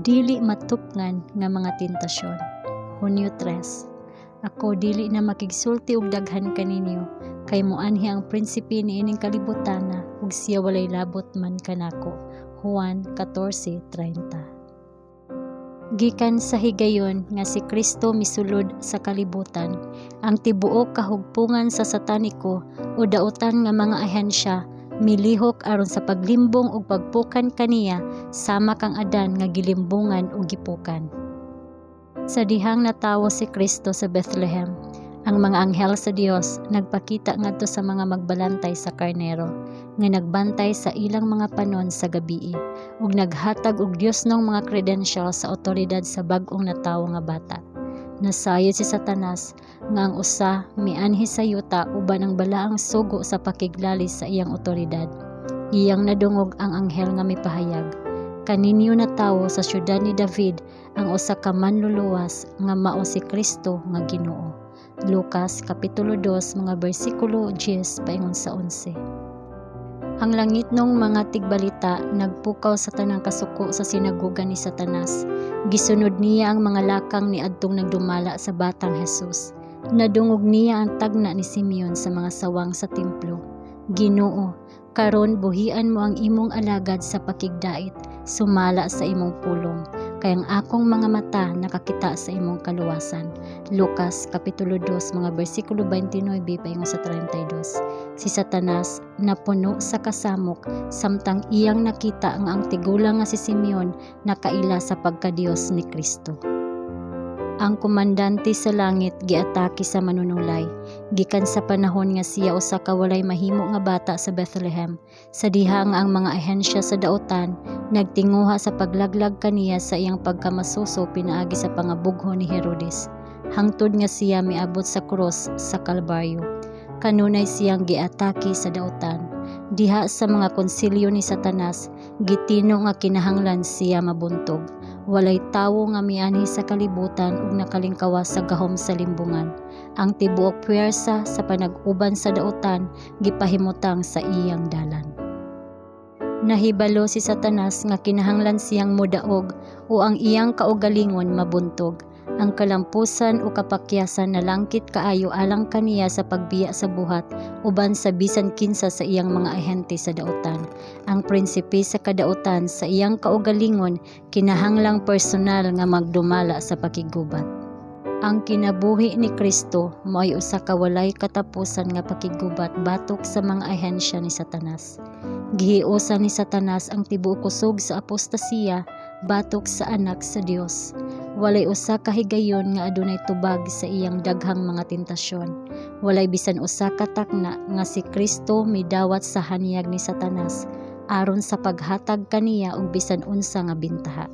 Dili matupngan nga mga tentasyon. Hunyo 3. Ako dili na makigsulti og daghan kaninyo kay moanhi ang prinsipe niining kalibotana ug siya walay labot man kanako. Juan 14:30. Gikan sa higayon nga si Kristo misulod sa kalibutan, ang tibuok kahugpungan sa sataniko o dautan nga mga ahensya milihok aron sa paglimbong ug pagpukan kaniya sama kang Adan nga gilimbungan ug gipukan. Sa dihang natawo si Kristo sa Bethlehem, ang mga anghel sa Dios nagpakita ngadto sa mga magbalantay sa karnero nga nagbantay sa ilang mga panon sa gabii ug naghatag og Diosnong mga credentials sa awtoridad sa bag-ong natawo nga bata. Nasayod si Satanas nga ang usa mianhi sa yuta uban ang balaang sugo sa pakiglalis sa iyang awtoridad. Iyang nadungog ang anghel nga mipahayag, "Kaninyo natawo sa syudad ni David ang usa ka manluluwas nga mao si Kristo nga Ginoo." Lucas kapitulo 2 mga bersikulo 10 paingon sa 11. Ang langitnong mga tigbalita nagpukaw sa tanang kasuko sa sinagoga ni Satanas. Gisunod niya ang mga lakang ni adtong nagdumala sa batang Jesus. Nadungog niya ang tagna ni Simeon sa mga sawang sa templo, "Ginoo, karon buhian mo ang imong alagad sa pakigdait sumala sa imong pulong, kay ang akong mga mata nakakita sa imong kaluwasan." Lucas kapitulo 2 mga bersikulo 29 paingon sa 32. Si Satanas napuno sa kasamok samtang iyang nakita nga ang tigulang nga si Simeon nakaila sa pagkadiyos ni Kristo. Ang komandante sa langit giatake sa manunulay gikan sa panahon nga siya usa ka walay mahimo nga bata sa Bethlehem, sa diha nga ang mga ahensya sa dautan nagtinguha sa paglaglag kaniya sa iyang pagkamasuso pinaagi sa pangabugho ni Herodes, hangtod nga siya miabot sa krus sa Kalbaryo. Kanunay siyang giatake sa dautan. Diha sa mga konsilyo ni Satanas, gitino nga kinahanglan siya mabuntog. Walay tawo nga mianhi sa kalibutan ug nakalingkawas sa gahom sa limbungan. Ang tibuok puwersa sa panag-uban sa dautan gipahimutang sa iyang dalan. Nahibalo si Satanas nga kinahanglan siyang modaog o ang iyang kaugalingon mabuntog. Ang kalampusan o kapakyasan nalangkit kaayo alang kaniya sa pagbiya sa buhat uban sa bisan kinsa sa iyang mga ahente sa dautan. Ang prinsipe sa kadautan sa iyang kaugalingon kinahanglang personal nga magdumala sa pakiggubat. Ang kinabuhi ni Kristo mao'y usa ka walay katapusan nga pakiggubat batok sa mga ahensya ni Satanas. Gihiusan ni Satanas ang tibuok kusog sa apostasiya batok sa Anak sa Dios. Walay usa ka higayon nga adunay tubag sa iyang daghang mga tentasyon. Walay bisan usa ka takna nga si Kristo midawat sa hanyag ni Satanas aron sa paghatag kaniya og bisan unsa nga bintaha.